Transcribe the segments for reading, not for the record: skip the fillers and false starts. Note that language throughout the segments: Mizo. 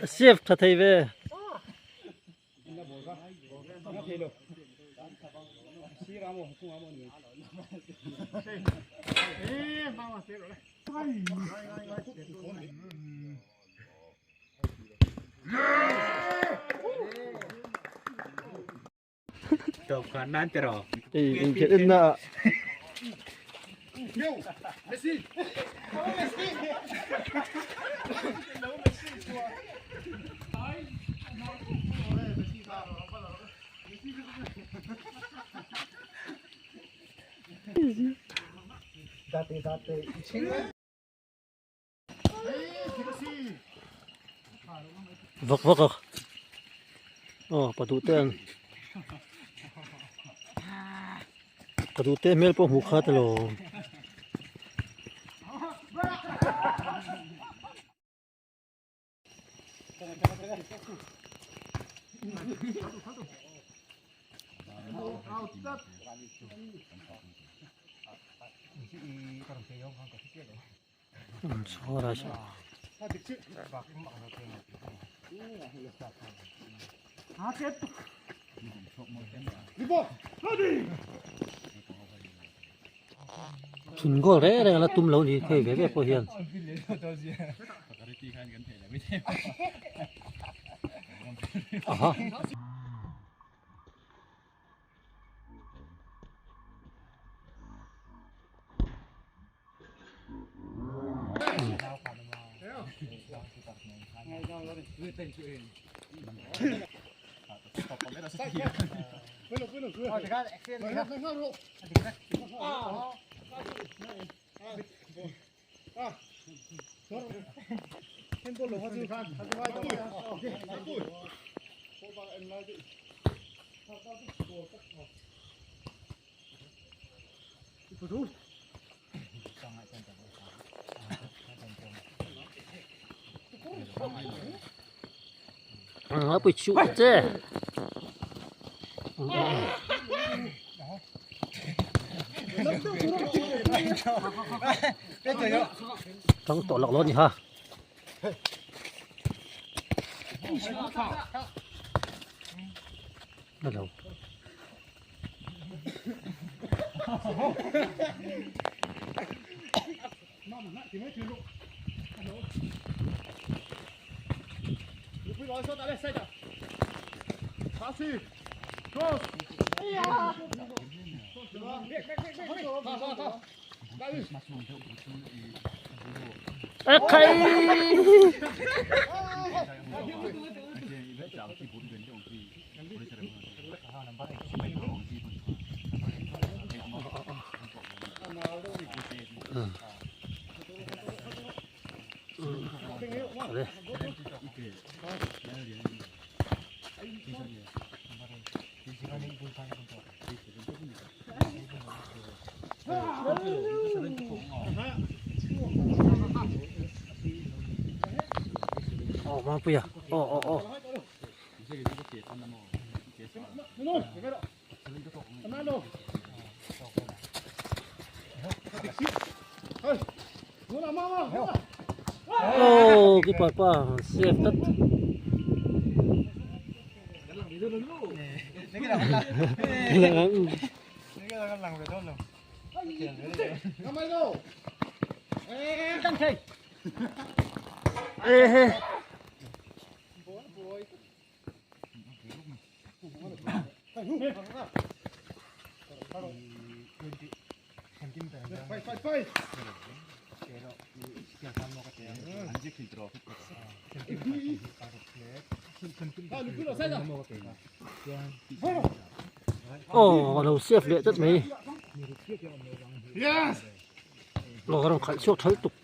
Save tha thei ve. Tawp khan nan te rawh. Ei inkhelh en na ah. Vak vak a aw pa duh te an pa duh te hmel pawh hmuh khat alo. Chhun goal reng reng a la tum lo ni khei ve ve pawh hian. Aha. A pui chuh che. Tang tawh lak lo ni ha. Hello. Ê khay. Aw Mapuia aw aw aw. Aw keeper pa save tlat. Ê Aw a lo save leh tlat mai aw a rawn khalh chhuak tha lutuk.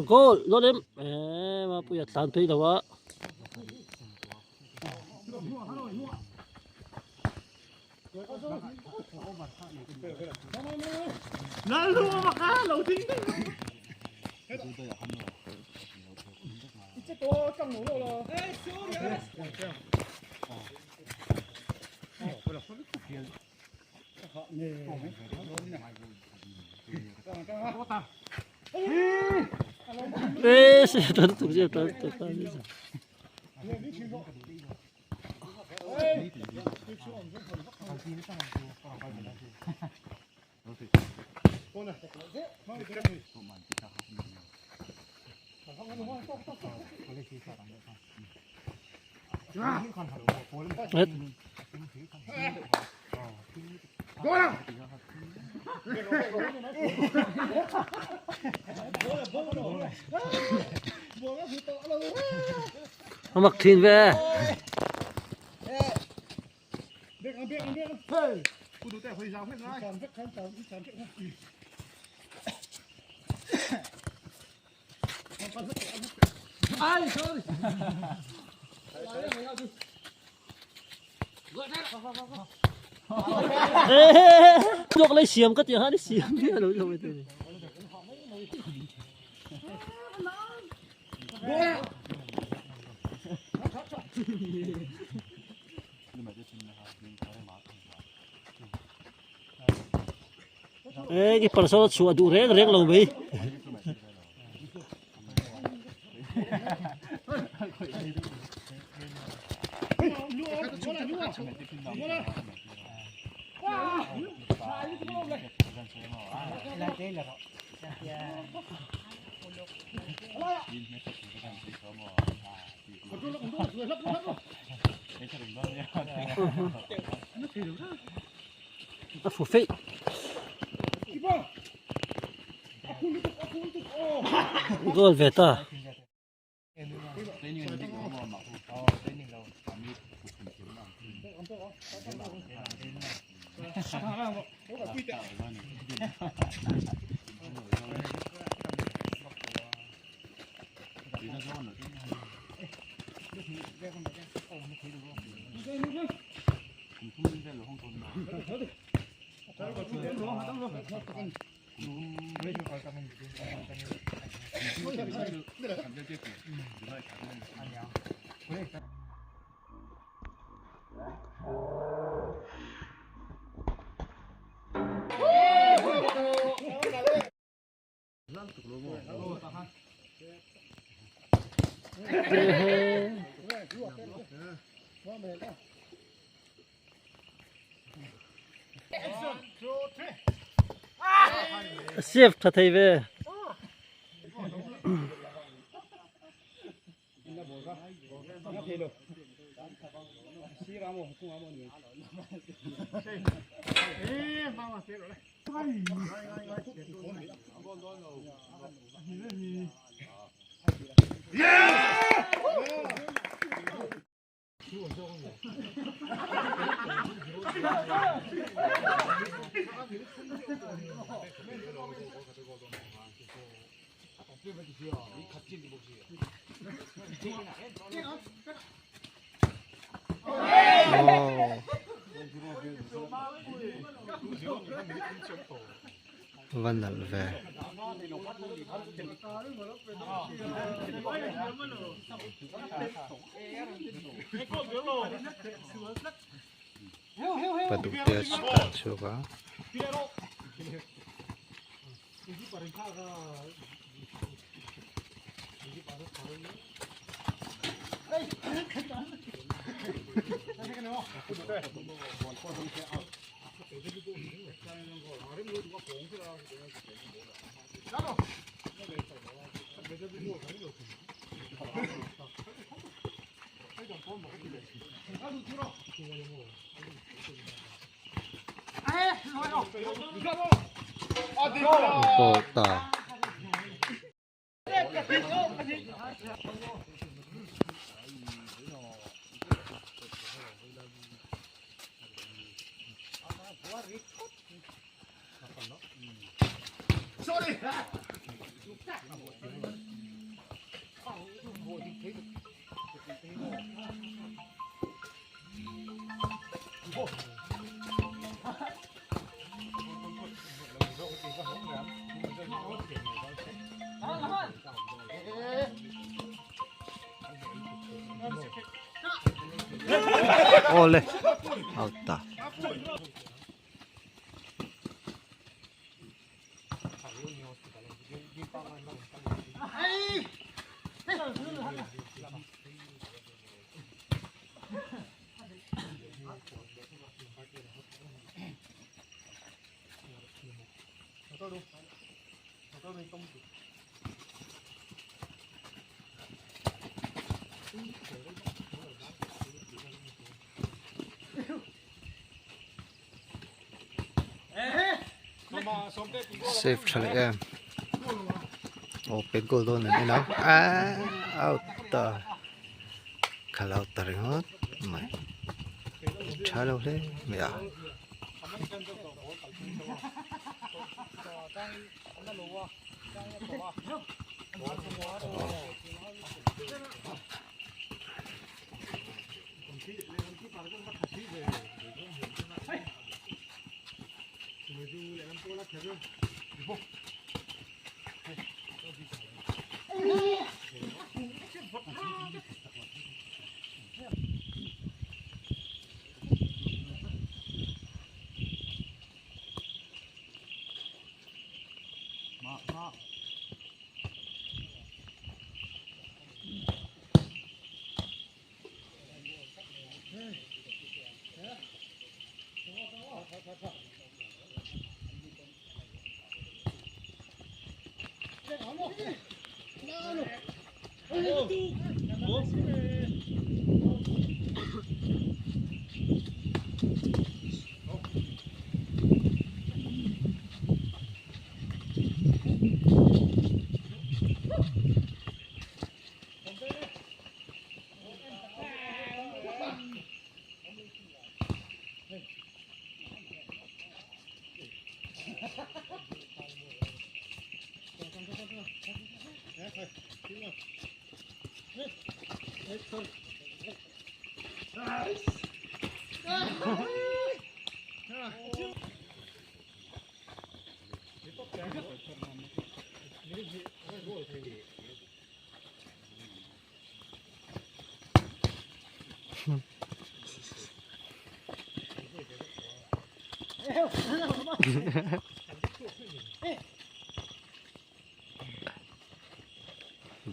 Goal lawt em eh Mapuia tlan phei lo a. A mak thin ve. Luak lai siam ka ti han siam ni lo lo te ni. Ê, cái phần sau chùa đủ reng reng lâu mấy. A fu feih. Goal ve ta. Save tha thei ve. Va nalh ve. Pa duh te a tlan chhuak a. Goal ta. Awle out ta. Save tha leh em aw pet goal dawn an en a ah out ta khalh out ta ringawt mai tha lo hle mai a.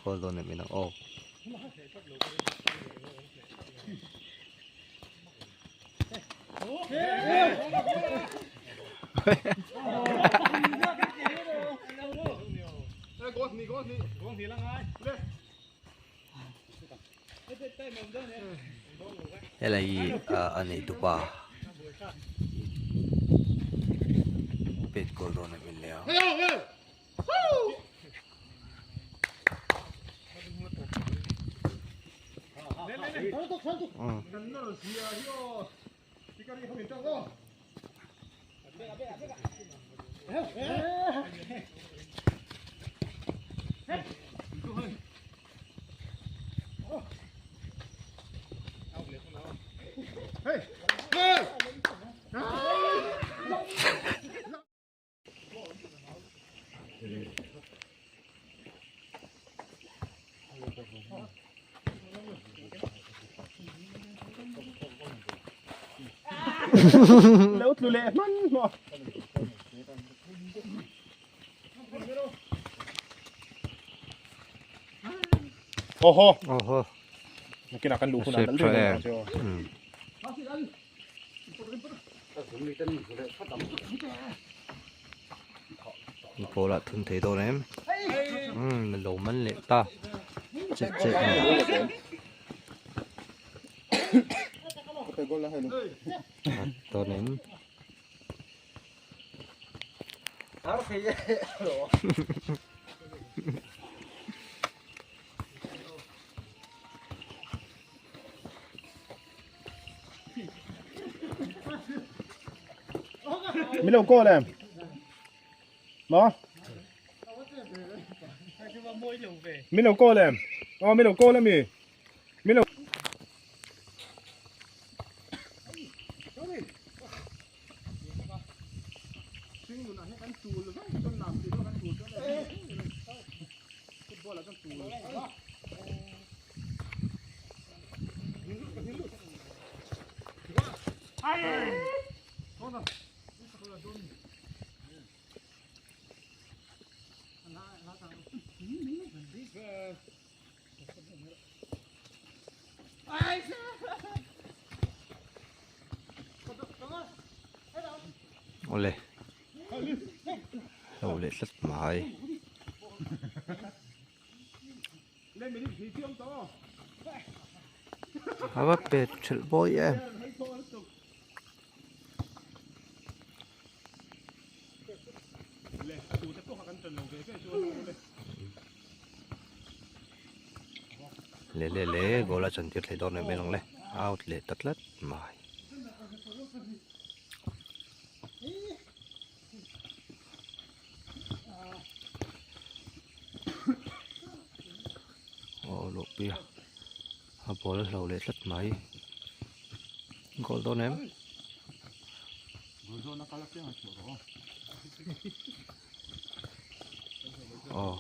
Goal dawn em inang aw. Helai hi a nei tupa pet goal dawn em in leh a. Lo tlu leh hman maw. Oho. Oho. Nakinah kan luh hunah kan luh hunah chu. Goal ah thun thei dawn em umm lo man leh ta che che dawn em. Min lo call em? Maw? Min lo call em? Aw min lo call ami? Min lo Awle hlo leh tlat mai. A va pet thelh bawi em. Le le le goal a chantir thei dawn em ang le out leh ta tlat mai. Aw luh pui a a ball a hlo leh tlat mai goal dawn em. Aw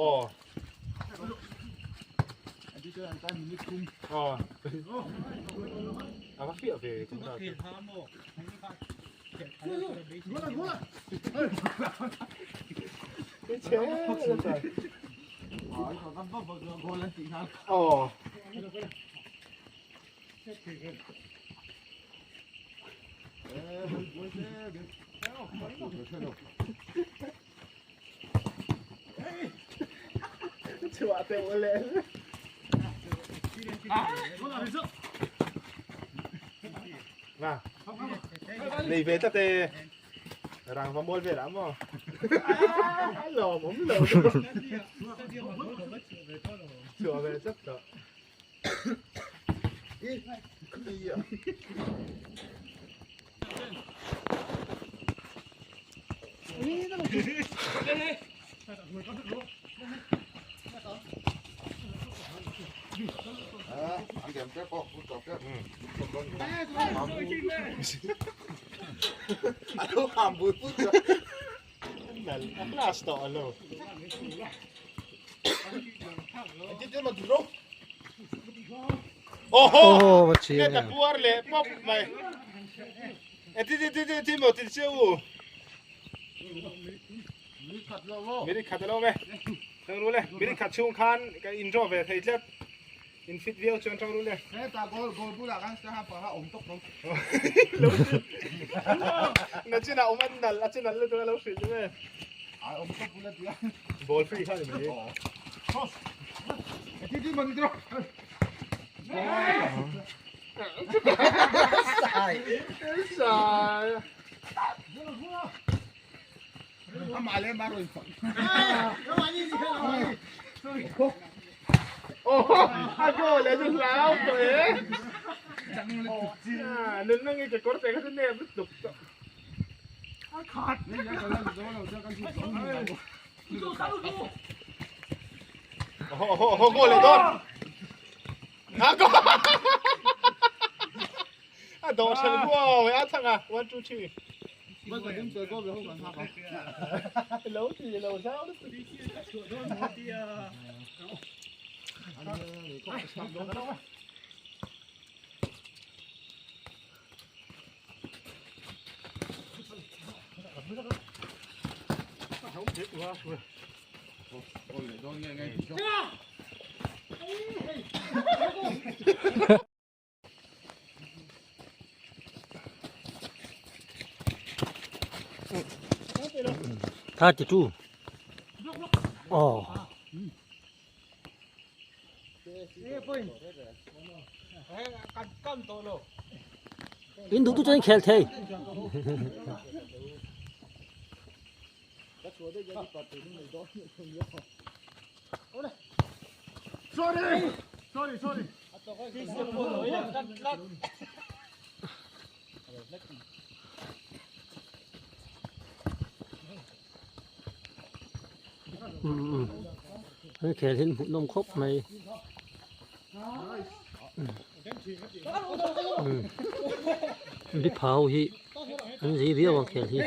aw. Nei ve tlat e. Rang va mual velah maw? Lawm awm lo. Chhuah ve tlat tawh. Oh, va chiang em. 32. Oh. In du tu chen khel thei. An khel hin hmuh nawm khawp mai. Bipha ho hi an zei viau ang khel hi.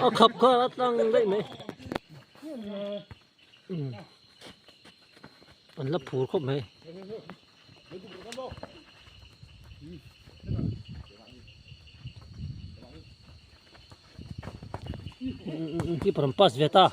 A khap kha a tlang daih mai. An la phur khawp mai. Keeper an pass ve ta.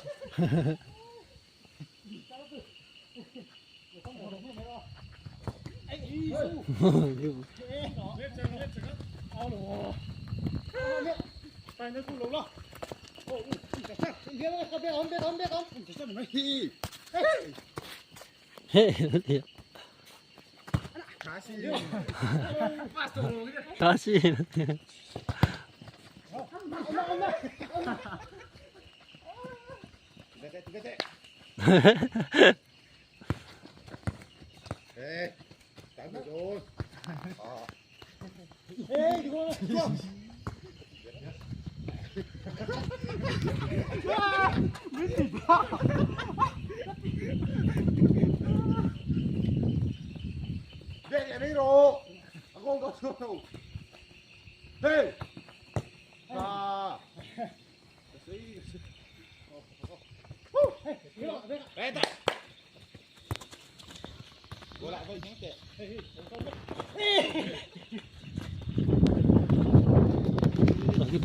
다시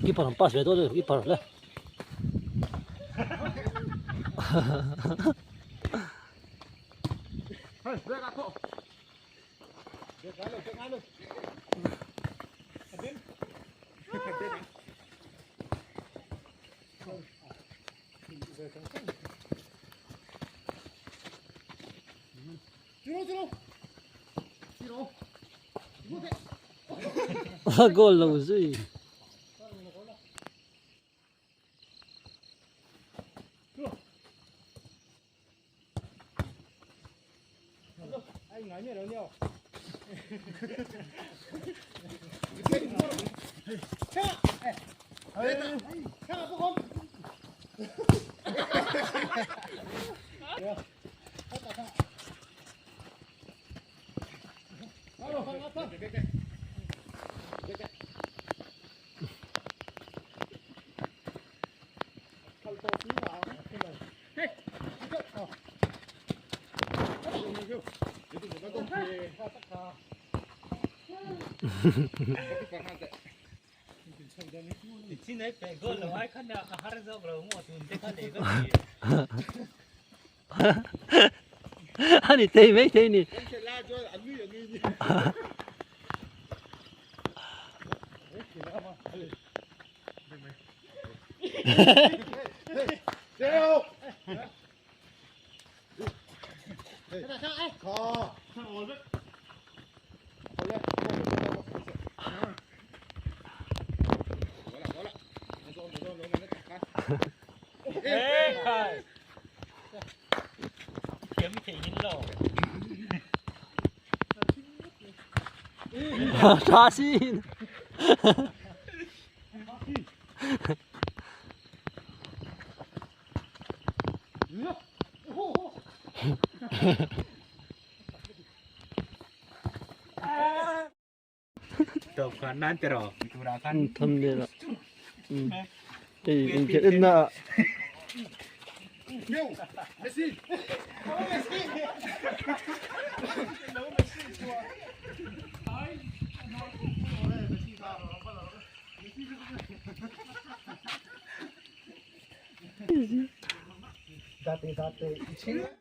Keeper an pass ve dawn a ni keeper le. Goal lo zui. Ani thei mai thei ni. Tha sin. Tawp khan nan te rawh turah khan Tham le la. Hei inkhelh en na ah.